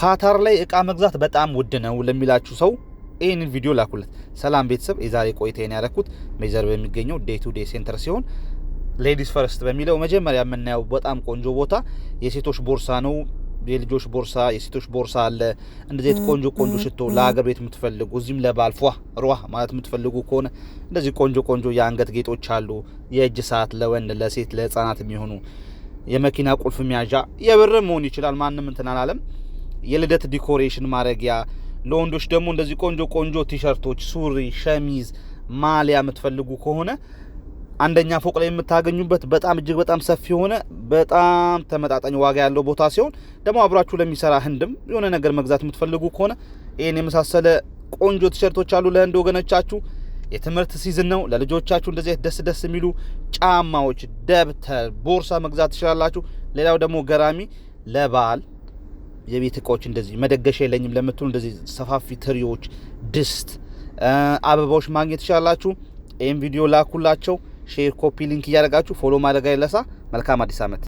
ካታር ላይ እቃ መግዛት በጣም ውድ ነው ለሚላችሁ ሰው ይህንን ቪዲዮ ላኩለት። ሰላም ቤተሰብ፣ የዛሬ ቆይታዬን ያደረኩት ሜዘር በሚገኘው Day to Day Center ሲሆን ladies first በሚለው መጀመሪያ የምናየው በጣም ቆንጆ ቦታ የሴቶች ቦርሳ ነው። የልጆች ቦርሳ፣ የሴቶች ቦርሳ አለ። እንደዚህ ቆንጆ ቆንጆ ሽቶ ለሀገር ቤት የምትፈልጉ፣ እዚህም ለበዓል ፏ ሯ ማለት የምትፈልጉ ከሆነ እንደዚህ ቆንጆ ቆንጆ የአንገት ጌጦች አሉ። የእጅ ሰዓት ለወንድ፣ ለሴት፣ ለህፃናት የሚሆኑ፣ የመኪና ቁልፍ መያዣ የብር መሆን ይችላል። ማንም እንትን አላለም። የልደት decoration ማድረጊያ፣ ለወንዶች ደግሞ እንደዚህ ቆንጆ ቆንጆ ቲሸርቶች፣ ሱሪ፣ ሸሚዝ፣ ማሊያ የምትፈልጉ ከሆነ አንደኛ ፎቅ ላይ የምታገኙበት በጣም እጅግ በጣም ሰፊ የሆነ፣ በጣም ተመጣጣኝ ዋጋ ያለው ቦታ ሲሆን ደግሞ አብራችሁ ለሚሰራ ህንድም የሆነ ነገር መግዛት የምትፈልጉ ከሆነ ይህን የመሳሰለ ቆንጆ ቲሸርቶች አሉ ለህንድ ወገኖቻችሁ። የትምህርት season ነው። ለልጆቻችሁ እንደዚህ ደስ ደስ የሚሉ ጫማዎች፣ ደብተር፣ ቦርሳ መግዛት ትችላላችሁ። ሌላው ደግሞ ገራሚ ለበዓል የቤት እቃዎች፣ እንደዚህ መደገሻ የለኝም ለምትሉ እንደዚህ ሰፋፊ ትሪዎች፣ ድስት፣ አበባዎች ማግኘት ትችላላችሁ። ይህም ቪዲዮ ላኩላቸው። Share፣ copy link እያደረጋችሁ follow ማድረግ አይረሳ። መልካም አዲስ ዓመት።